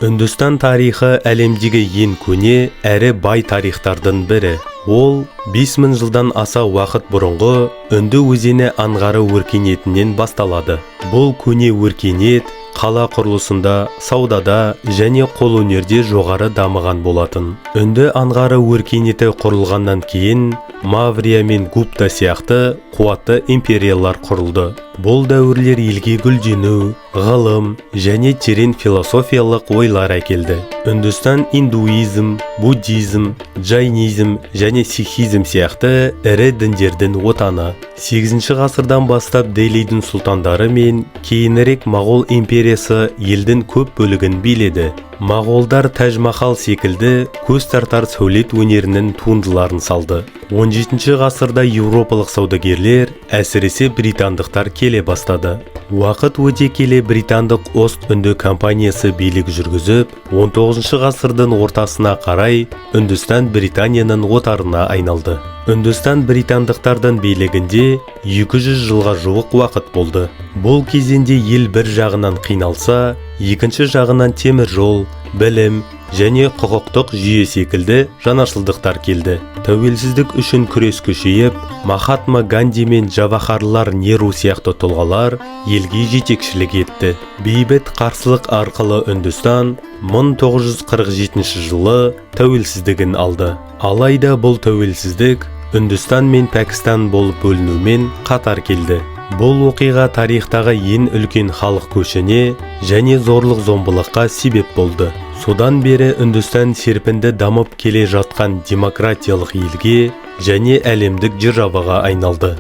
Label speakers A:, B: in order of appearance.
A: Үндістан тарихы әлемдегі ең көне әрі бай тарихтардың бірі. Ол 5000 жылдан аса уақыт бұрынғы Үнді өзені аңғары өркениетінен басталады. Бұл көне өркениет қала құрылысында, саудада және қолөнерде жоғары дамыған болатын. Үнді аңғары өркениеті құрылғаннан кейін Маврия мен Гупта сияқты қуатты империялар құрылды. Бұл дәуірлер елге гүлдену, ғылым және терең философиялық ойлар әкелді. Үндістан индуизм, буддизм, джайнизм және сикхизм сияқты ірі діндердің отаны. 8 ғасырдан бастап Делидің сұлтандары мен кейінірек Моғол империясы елдің көп бөлігін биледі. Моғолдар Тәж-Махал секілді көз тартар сәулет өнерінің туындыларын салды. 17 ғасырда еуропалық саудагерлер, әсіресе британдықтар келе бастады. Уақыт өте келе британдық Ост-Үнді компаниясы билік жүргізіп, 19 ғасырдың ортасына қарай Үндістан Британияның отарына айналды. Үндістан британдықтардың билігінде 200 жылға жуық уақыт болды. Бұл кезеңде ел бір жағынан қиналса, екінші жағынан темір жол, білім және құқықтық жүйе секілді жаңашылдықтар келді. Тәуелсіздік үшін күрес күшейіп, Махатма Ганди мен Джавахарлар Неру сияқты тұлғалар елге жетекшілік етті. Бейбіт қарсылық арқылы Үндістан 1947 жылы тәуелсіздігін алды. Алайда бұл тәуелсіздік Үндістан мен Пәкістан болып бөлінумен қатар келді. Бұл оқиға тарихтағы ең үлкен халық көшіне және зорлық зомбылыққа себеп болды. Содан бері Үндістан серпінді дамып келе жатқан демократиялық елге және әлемдік державаға айналды.